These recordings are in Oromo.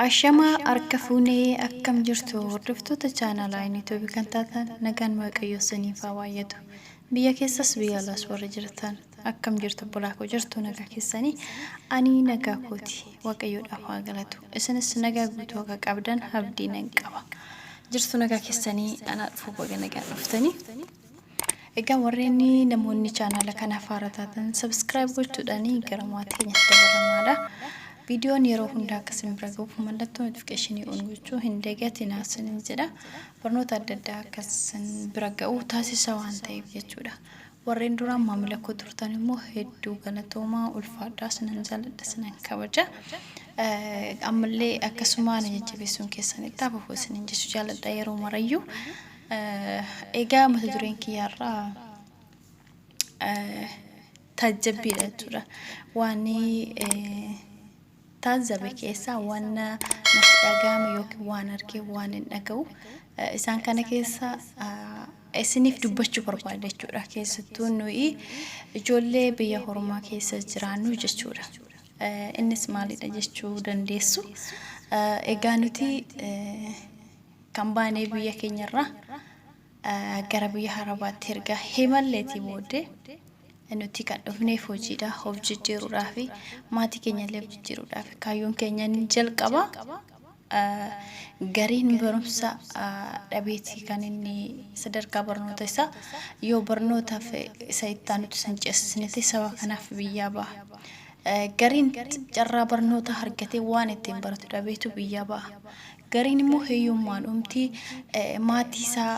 Ashamaa harka fuunee akkam jirtu hordoftoota chaanaalaa Yuutuubii kan taatan nagaan waaqayyoo isiniif haa baay'atu. Biyya keessas biyya alaas warri jirtan akkam jirtu obbolaa koo jirtu nagaa keessanii ani nagaa kooti waaqayyoodhaaf haa galatu. Isinis nagaa guutuu akka qabdan abdii nan qaba. Jirtu nagaa keessanii anaa dhufuu baga nagaan dhuftanii. Egaa warreen namoonni chaanaala kanaaf haaraa taatan subscribe gochuudhaan gara maatii keenyatti dabalamaadha. Viidiyoon yeroo hundaa akka isin bira gahuuf mallattoo notification on gochuu hin dagatinaa isiniin jedha. Barnoota adda addaa akka isin bira ga'u taasisa waan ta'eef jechuudha. Warreen duraan maamila koo turtan immoo hedduu galatoomaa ulfaadhaa isinan jaalladha isinan kabaja. Ammallee akkasuma na jajjabeessuun keessan itti hafuuf isinin jechuu jaalladha yeroo marayyuu. Egaa mata dureen kiyya har'aa taajjabbiidha jechuudha. Waan taajjabe keessaa waan natti dhaga'ame yookiin waan arge waan hin dhaga'u isaan kana keessa isiniif dubbachuu barbaada jechuudha. Keessattuu nuyi ijoollee biyya hormaa keessa jiraannu jechuudha. Innis maalidha jechuu dandeessu. Egaa nuti kan baanee biyya keenyarraa gara biyya harabaatti erga himalleetii booddee nuti kan dhufneef hojiidha of jijjiiruudhaa fi maatii keenya illee of jijjiiruudhaaf kaayyoon keenya inni jalqaba. Gariin barumsa dhabeetii kan inni sadarkaa barnoota isaa yoo barnootaaf isa itti aanutti san ceesisneeti saba kanaaf biyyaa ba'a. Gariin carraa barnoota argatee waan ittiin baratu dhabeetu biyyaa ba'a. Gariin immoo hiyyummaan dhumti maatii isaa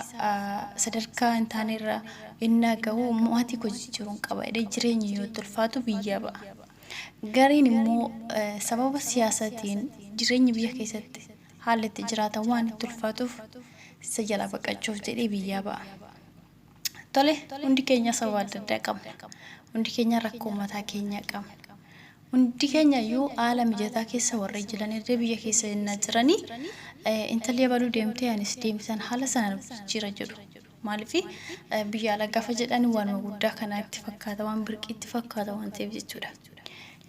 sadarkaa hin taane irra innaa gahu maatii koo jijjiiruun qaba jedhee jireenyi yoo itti ulfaatu biyyaa ba'a. Gariin immoo sababa siyaasaatiin jireenyi biyya keessatti haalli itti jiraatan waan itti ulfaatuuf isa jalaa baqachuuf jedhee biyyaa ba'a. Tole, hundi keenya sababa adda addaa qabna. Hundi keenya rakkoo mataa keenyaa qabna. Hundi keenya iyyuu haala mijataa keessa warri jiran irree biyya keessa yennaa jiranii intalli abaluu deemtee anis deemtan haala sanaan of jijjiira jedhu. Maaliif biyya alaa gaafa jedhan waanuma guddaa kanaa itti fakkaata waan birqii itti fakkaata waan ta'eef jechuudha.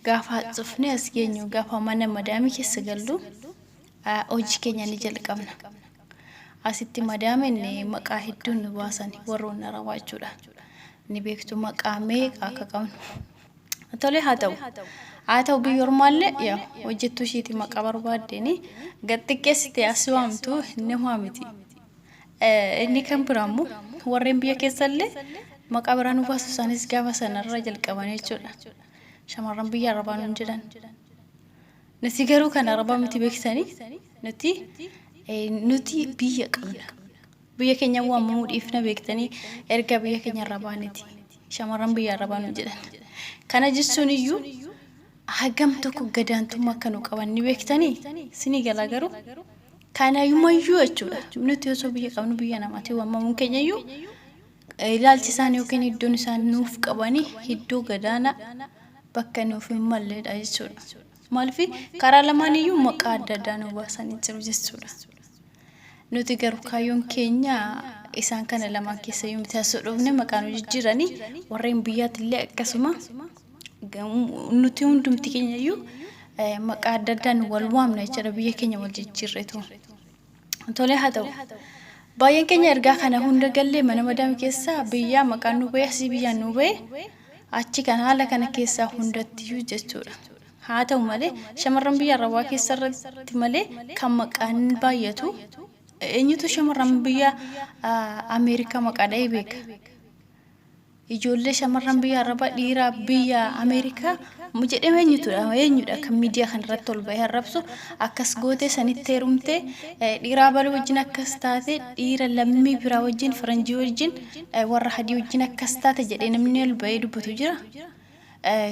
Gaafa cufnee as geenyu gaafa mana madaamii keessa gallu hojii keenya ni jalqabna. Asitti madaamin maqaa hedduun nu baasan warroonni arabaa jechuudha. Ni beektu maqaa meeqa akka qabnu. Tole haa ta'u. Haa ta'u biyya ormaallee yaa hojjettuu ishiiti maqaa barbaaddeeni gad xiqqeessite as waamtu nama miti. Inni kan biraa immoo warreen biyya keessallee maqaa biraa nu baasu isaanis gaafa sanarra jalqaban jechuudha. Shamarran biyya arabaa nuun jedhan. Nuti garuu kan arabaa miti beeksisanii nuti nuti biyya qabna. Biyya keenya waamamuu dhiifna beektanii erga biyya keenya irraa baaneti. Shamarran biyya arabaa nu jedhan. Kana jechuun iyyuu hagam tokko gadaantummaa akka nu qaban ni beektanii sinii galaa garuu kanayumayyuu jechuudha. Nuti osoo biyya qabnu biyya namaatiin waamamuun keenya iyyuu ilaalchi isaan yookiin iddoon isaan nuuf qabanii iddoo gadaanaa bakka nuuf hin malleedha jechuudha. Maaliif karaa lamaan iyyuu maqaa adda addaa nu baasanii jiru jechuudha. Nuti garuu kaayyoon keenya isaan kana lamaan keessa iyyuu miti asoo dhufne maqaa nu jijjiiranii warreen biyyaatti illee akkasuma nuti hundumti keenya iyyuu maqaa adda addaan wal waamna jechuudha biyya keenya wal jijjiirreetu. Tolee haa ta'u. Baay'een keenya ergaa kana hunda gallee mana madaami keessaa biyyaa maqaan nu ba'e asii biyyaan nu ba'e achi kan haala kana keessaa hundattiyyuu jechuudha. Haa ta'u malee shamarran biyya arabaa keessa irratti malee kan maqaan baay'atu eenyutu shamarran biyya Ameerikaa maqaa dha'ee beeka? Ijoollee shamarran biyya arabaa dhiiraa biyya Ameerikaa jedhee eenyutudha eenyudha kan miidiyaa kana irratti ol ba'ee arrabsu akkas gootee sanitti heerumtee dhiiraa baluu wajjin akkas taate dhiira lammii biraa wajjin faranjii wajjin warra hadii wajjin akkas taate jedhee namni ol ba'ee dubbatu jira.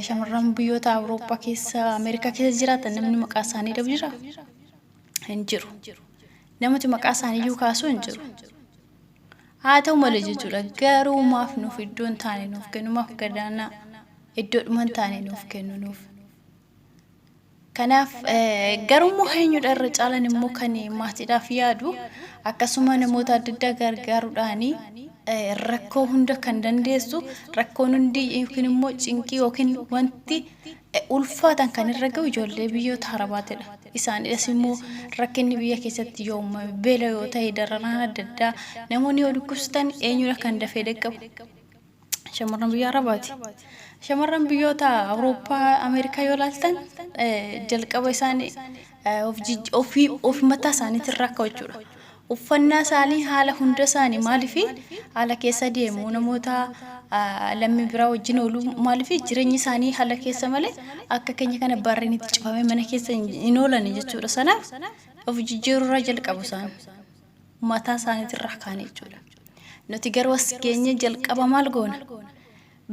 Shamarran biyyoota Awurooppaa keessa Ameerikaa keessa jiraatan namni maqaa isaanii dhabu jira? Hin jiru. Namatti maqaa isaanii iyyuu kaasuu hin jiru. Haa ta'u malee jechuudha garuu maaf nuuf iddoo hin taane nuuf kennu maaf gadaanaa iddoodhuma hin taane nuuf kennu nuuf. Kanaaf garuu immoo eenyudha irra caalan immoo kan maatiidhaaf yaadu akkasuma namoota adda addaa gargaaruudhaani rakkoo hunda kan dandeessu rakkoon hundi yookiin immoo cinqii yookiin wanti ulfaatan kan irra ga'u ijoollee biyyoota arabaatidha. Isaanidhas immoo rakkinni biyya keessatti yoo uumame beela yoo ta'e dararaan adda addaa namoonni yoo dhukkubsatan eenyudha kan dafee dhaqqabu? Shamarran biyya Arabaati. Shamarran biyyoota Awurooppaa, Ameerikaa yoo ilaaltan jalqaba isaanii ofii of mataa isaaniitirraa akka jechuudha. Uffannaa isaanii haala hunda isaanii maaliif haala keessa deemu namoota lammii biraa wajjin oolu maaliif jireenyi isaanii haala keessa malee akka keenya kana barreen itti cufamee mana keessa hin oolan jechuudha. Sanaaf of jijjiirurraa jalqabu isaan mataa isaaniitirraa kaane jechuudha. Nuti garuu as geenye jalqaba maal goona?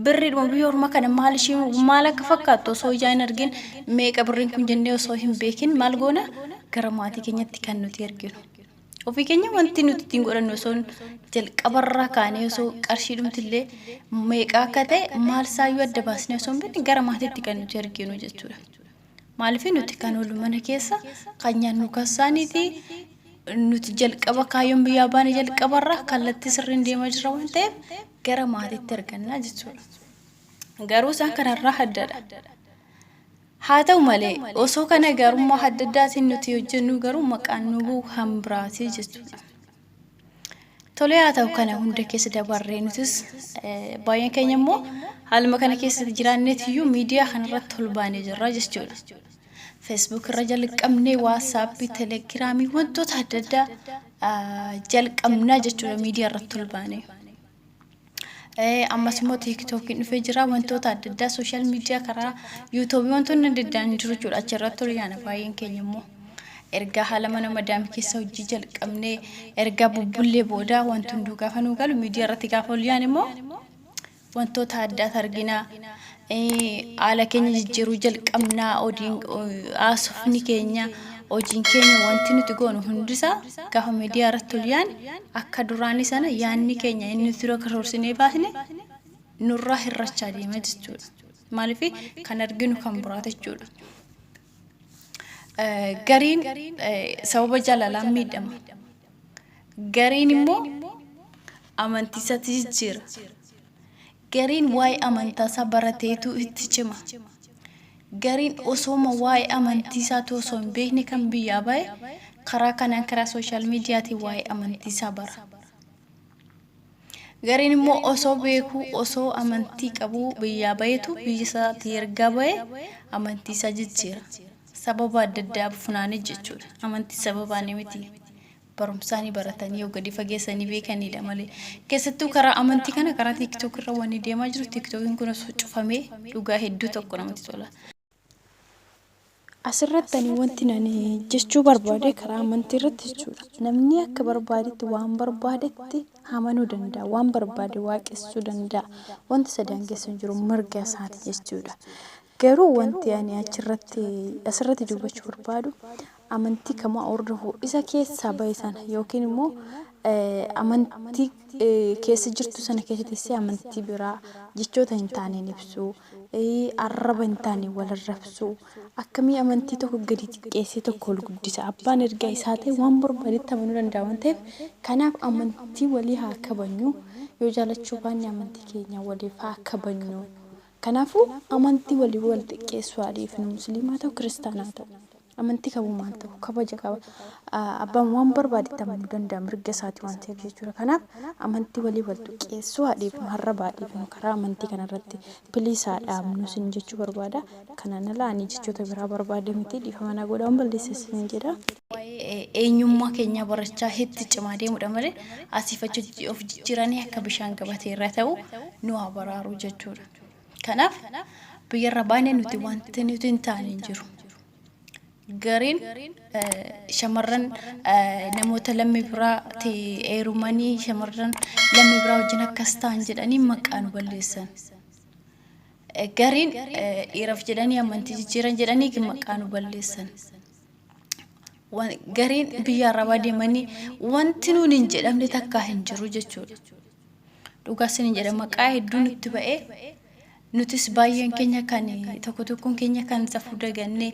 Birriidhuma biyya ormaa kana maal ishii maal akka fakkaattu osoo ijaan hin argin meeqa birriin kun jennee osoo hin beekin maal goona gara maatii keenyatti kan nuti erginu. Ofii keenya wanti nuti ittiin godhannu osoo jalqabarraa kaanee osoo qarshii dhumtillee meeqa akka ta'e maal saayyuu adda baasnee osoo hin beekne gara maatiitti kan nuti erginu jechuudha. Maaliif nuti kan oolu mana keessa kan nyaannu kan isaaniiti nuti jalqaba kaayyoon biyyaa baane jalqabarraa kallattii sirriin deemaa jirra waan ta'eef gara maatiitti ergannaa jechuudha. Garuu isaan kanarraa addadha. Haa ta'u malee osoo kana gaarummaa adda addaatiin nuti hojjennu garuu maqaan nu bu'u kan biraati jechuudha. Tolee haa ta'u kana hunda keessa dabarree nutis baay'een keenya immoo haaluma kana keessa jiraanneetiyyuu miidiyaa kanarratti ol baanee jirra jechuudha. Facebook irra jalqabnee WhatsApp, Telegiraamii wantoota adda addaa jalqabnaa jechuudha miidiyaa irratti ol baanee. Ammas immoo TikTokiin dhufee jira wantoota adda addaa sooshaal miidiyaa karaa yuutuubii wantoonni adda addaan jiru jechuudha achirratti ol yaana baay'een keenya immoo. Ergaa haala mana madaamii keessa hojii jalqabnee ergaa bubbullee booda wanti hunduu gaafa nuu galu miidiyaa irratti gaafa ol yaane immoo wantoota addaat argina. Haala keenya jijjiiruu jalqabna. Haasofni keenya, hojiin keenya wanti nuti goonu hundisaa gaafa miidiyaa irratti ol yaane akka duraanii sana yaanni keenya inni nuti dura karoorsinee baasne nurraa hir'achaa deema jechuudha. Maaliif kan arginu kan biraati jechuudha. Gariin sababa jaalalaan miidhama. Gariin immoo amantii isaatti jijjiira. Gariin waa'ee amantaa isaa barateetu itti cima. Gariin osooma waa'ee amantii isaatu osoo hin beekne kan biyyaa bahe karaa kanaan karaa sooshaal miidiyaatiin waa'ee amantii isaa bara. Gariin immoo osoo beekuu osoo amantii qabuu biyyaa bahetu biyya isaatii ergaa bahe amantii isaa jijjiira. Sababa adda addaa funaanee jechuudha. Amantii sababaanii miti. Barumsaanii baratanii yoo gadi fageessanii beekanidha malee. Keessattuu karaa amantii kana karaa TikTok irra wanni deemaa jiru TikTokiin kun osoo cufamee dhugaa hedduu tokko namatti tola. Asirratti ani wanti ani jechuu barbaade karaa amantii irratti jechuudha. Namni akka barbaadetti waan barbaadetti amanuu danda'a. Waan barbaade waaqessuu danda'a. Wanti isa daangessu hin jiru mirga isaati jechuudha. Garuu wanti ani achirratti asirratti dubbachuu barbaadu amantii kamaa hordofu isa keessaa bahe sana yookiin immoo amantii keessa jirtu sana keessa teessee amantii biraa jechoota hin taaneen ibsuu, arraba hin taane wal arrabsuu, akkamii amantii tokko gadi xiqqeessee tokko ol guddisa. Abbaan ergaa isaa ta'e waan barbaadetti amanuu danda'a waan ta'eef kanaaf amantii walii haa kabajnu. Yoo jaalachuu baanne amantii keenya waliif haa kabajnu. Kanaafuu amantii walii wal xiqqeessuu haa dhiifnu. Musliimaa ta'u kiristaanaa ta'u. Amantii kamuu maal ta'u kabaja qaba. Abbaan waan barbaadetti amanuu danda'a mirga isaati waan ta'eef jechuudha. Kanaaf amantii walii wal xiqqeessuu haa dhiifnu arraba haa dhiifnu karaa amantii kanarratti please haa dhaabnu isin jechuu barbaada. Kanaan ala ani jechoota biraa barbaade miti dhiifama naa godhaa waan balleesse isin jedha. Waa'ee eenyummaa keenyaa barachaa itti cimaa deemudha malee asiif achi of jijjiiranii akka bishaan gabatee irra ta'u nu haa baraaru jechuudha. Kanaaf biyyarra baanee nuti wanti nuti hin taane hin jiru. Gariin shamarran namoota lammii biraatti heerumanii shamarran lammii biraa wajjin akkas ta'an jedhanii maqaa nu balleessan. Gariin dhiiraaf jedhanii amantii jijjiiran jedhanii maqaa nu balleessan. Gariin biyya arabaa deemanii wanti nuun hin jedhamne takkaa hin jiru jechuudha. Dhugaa isin jedha maqaa hedduu nutti ba'ee nutis baay'een keenya kan tokko tokkoon keenya kan safuu dagannee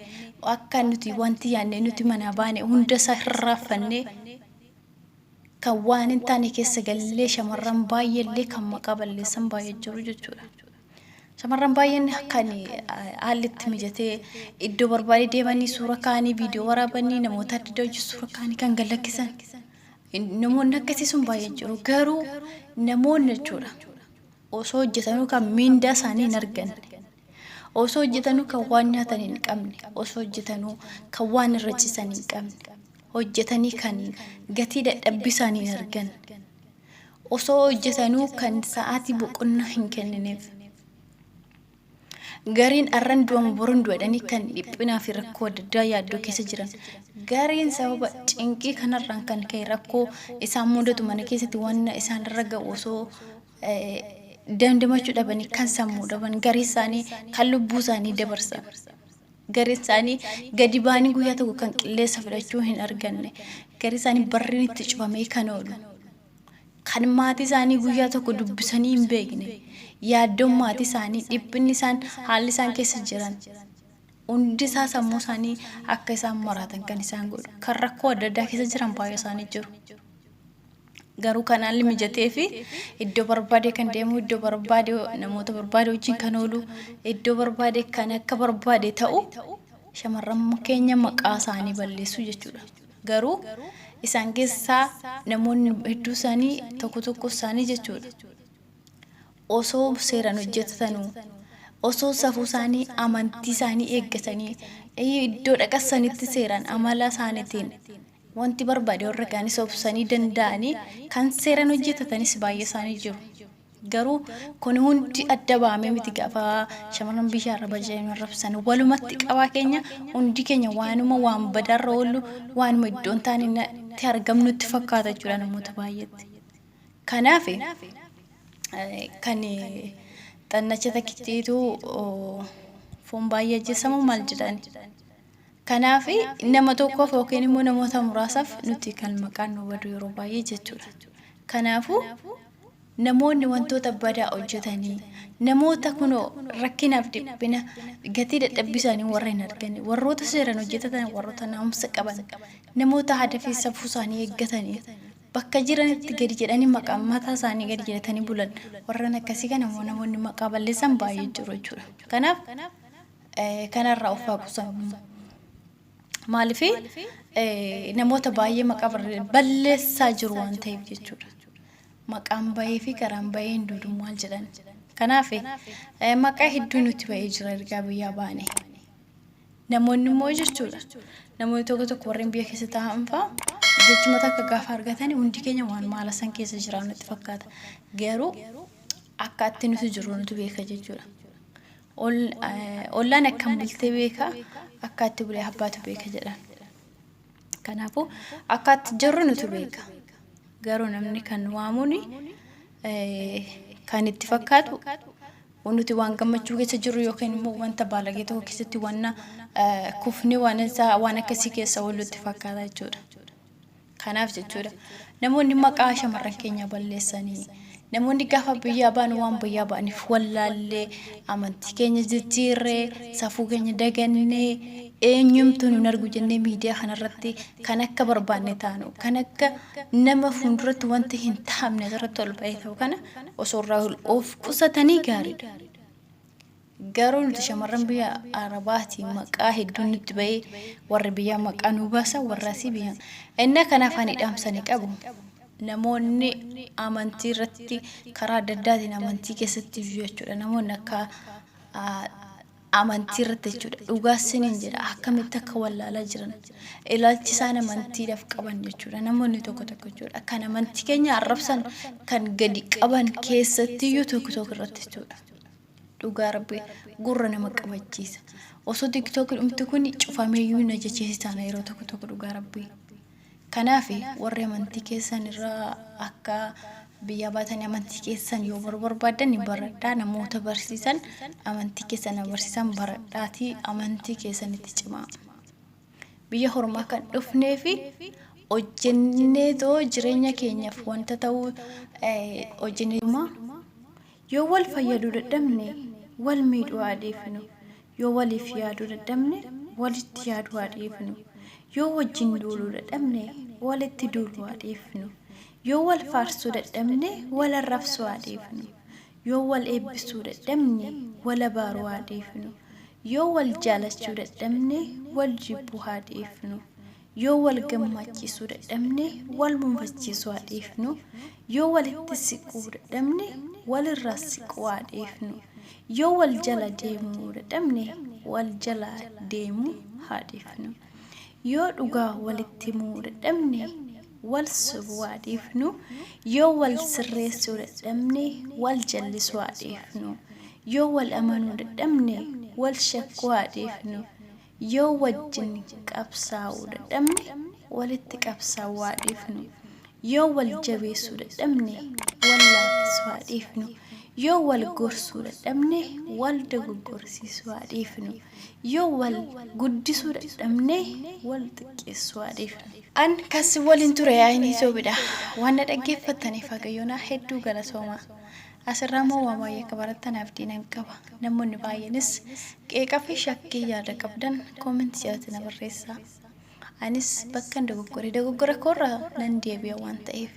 akka nuti wanti yaadne nuti manaa baane hunda isaa hirraafannee kan waan hin taane keessa gallee shamarran baay'eellee kan maqaa balleessan baay'ee jiru jechuudha. Shamarran baay'een kan haalli itti mijatee iddoo barbaade deemanii suura ka'anii, viidiyoo waraabanii, namoota adda addaa wajjin suura ka'anii kan gad lakkisan. Namoonni akkasii sun baay'een jiru. Garuu namoonni jechuudha osoo hojjetanuu kan miindaa isaanii hin arganne, osoo hojjetanuu kan waan nyaatan hin qabne, osoo hojjetanuu kan waan irra ciisan hin qabne, hojjetanii kan gatii dadhabbii isaanii hin arganne, osoo hojjetanuu kan sa'aatii boqonnaa hin kennineef. Gariin arran du'amu borun du'a jedhanii kan dhiphinaa fi rakkoo adda addaa yaaddoo keessa jiran. Gariin sababa cinqii kanarraan kan ka'e rakkoo isaan mudatu mana keessatti waan isaan irra ga'u osoo dandamachuu dhabanii kan sammuu dhaban, garii isaanii kan lubbuu isaanii dabarsan. Gariin isaanii gadi ba'anii guyyaa tokko kan qilleensa fudhachuu hin arganne. Garii isaanii barriin itti cufamee kan oolu. Kan maatii isaanii guyyaa tokko dubbisanii hin beekne. Yaaddoon maatii isaanii, dhiphinni isaan, haalli isaan keessa jiran hundi isaa sammuu isaanii akka isaan maraatan kan isaan godhu. Kan rakkoo adda addaa keessa jiran baay'ee isaanii jiru. Garuu kan haalli mijatee fi iddoo barbaade kan deemu, iddoo barbaade namoota barbaade wajjin kan oolu, iddoo barbaade kan akka barbaade ta'u shamarran keenya maqaa isaanii balleessu jechuudha. Garuu isaan keessaa namoonni hedduu isaanii, tokko tokko isaanii jechuudha, osoo seeraan hojjetanuu, osoo safuu isaanii, amantii isaanii eeggatanii, iddoo dhaqasanitti seeraan amala isaaniitiin wanti barbaade warra kaanis obsanii danda'anii kan seeraan hojjetatanis baay'ee isaanii jiru. Garuu kun hundi adda bahamee miti. Gaafa shamarran biyya arabaa jedhanii arrabsan, walumatti qabaa keenya hundi keenya waanuma waan badaarra oollu, waanuma iddoon taane itti argamnutti fakkaata jechuudha namoota baay'eetti. Kanaaf kan xannacha takkittiitu foon baay'ee ajjeesamu maal jedhani. Kanaaf nama tokkoof yookiin immoo namoota muraasaaf nuti kan maqaan nu badu yeroo baay'ee jechuudha. Kanaafuu namoonni wantoota badaa hojjetanii, namoota kunoo rakkinaaf dhiphina gatii dadhabbii isaanii warra hin arganne, warroota seeraan hojjetatan, warroota naamusa qaban, namoota aadaa fi safuu isaanii eeggatanii bakka jiranitti gadi jedhanii maqaa mataa isaanii gadi jedhatanii bulan, warreen akkasii kana immoo namoonni maqaa balleessan baay'ee jiru jechuudha. Kanaaf kanarraa of haa qusannu. Maaliif namoota baay'ee maqaa balleessaa jiru waan ta'eef jechuudha. Maqaan bahee fi karaan bahee hin duudu maal jedhan. Kanaaf maqaa hedduu nuti bahee jira ergaa biyyaa baane. Namoonni immoo jechuudha. Namoonni tokko tokko warreen biyya keessa taa'an fa'aa jechuma takka gaafa argatan hundi keenya waan maala san keessa jiraannu nutti fakkaata. Garuu akka itti nuti jirru nutu beeka jechuudha. Ollaan akkam bultee beeka, akka itti bulee abbaatu beeka jedhan. Kanaafuu akka itti jirru nutu beeka. Garuu namni kan waamuun kan itti fakkaatu nuti waan gammachuu keessa jirru yookiin immoo wanta baalagee tokko keessatti wanna kufnee waan isaa waan akkasii keessa oollu itti fakkaata jechuudha. Kanaaf jechuudha namoonni maqaa shamarran keenya balleessanii, namoonni gaafa biyyaa ba'an waan biyyaa ba'aniif wallaallee, amantii keenya jijjiirree, safuu keenya dagannee, eenyumtuu nun argu jennee miidiyaa kanarratti kan akka barbaanne taanu, kan akka nama fuulduratti wanti hin taa'amne asirratti ol ba'ee ta'u kana osoo irraa of qusatanii gaariidha. Garuu nuti shamarran biyya Arabaati maqaa hedduun nutti ba'ee, warri biyyaa maqaa nu baasa, warra asii biyya. Inni kanaaf ani dhaamsanii qabu. Namoonni amantii irratti karaa adda addaatiin amantii keessatti iyyuu jechuudha. Namoonni akka amantii irratti jechuudha. Dhugaa siniin jedha, akkamitti akka wallaalaa jiran, ilaalchi isaan amantiidhaaf qaban jechuudha. Namoonni tokko tokko jechuudha. Kan amantii keenya arrabsan, kan gadi qaban keessatti iyyuu tokko tokko irratti jechuudha. Dhugaa Rabbi gurra nama qabachiisa. Osoo TikTok dhumti kun cufameeyyuu na jechiisisa yeroo tokko tokko, dhugaa Rabbi. Kanaaf warri amantii keessan irraa akka biyyaa baatanii amantii keessan yoo baruu barbaaddan baradhaa, namoota barsiisan, amantii keessan barsiisan baradhaatii amantii keessanitti cimaa. Biyya hormaa kan dhufnee fi hojjennee too jireenya keenyaaf wanta ta'uu hojjennee yoo wal fayyaduu dadhabne wal miidhuu haa dhiifnu. Yoo waliif yaaduu dadhabne walitti yaaduu haa dhiifnu. Yoo wajjin duuluu dadhabne walitti duuluu haa dhiifnu. Yoo wal faarsuu dadhabne wal arrabsuu haa dhiifnu. Yoo wal eebbisuu dadhabne wal abaaruu haa dhiifnu. Yoo wal jaalachuu dadhabne wal jibbuu haa dhiifnu. Yoo wal gammaachiisuu dadhabne wal munfachiisuu haa dhiifnu. Yoo walitti siquu dadhabne walirraa siquu haa dhiifnu. Yoo wal jala deemuu dadhabne wal jalaa deemuu haa dhiifnu. Yoo dhugaa walitti himuu dadhabne wal sobuu haa dhiifnu. Yoo wal sirreessuu dadhabne wal jallisuu haa dhiifnu. Yoo wal amanuu dadhabne wal shakkuu haa dhiifnu. Yoo wajjin qabsaa'uu dadhabne walitti qabsaa'uu haa dhiifnu. Yoo wal jabeessuu dadhabne wal laaffisuu haa dhiifnu. Yoo wal gorsuu dadhabne wal dogoggorsiisuu haa dhiifnu. Yoo wal guddisuu dadhabne wal xiqqeessuu haa dhiifnu. An kan si waliin ture Ayinii Toobidha. Waan na dhaggeeffattaniif hagayoonaa hedduu galatoomaa. Asirraa immoo waan baay'ee akka barattan abdii nan qaba. Namoonni baay'eenis qeeqa fi shakkii yaada qabdan comment jalatti na barreessaa. Anis bakkan dogoggore dogoggora koorraa nan deebi'a waan ta'eef.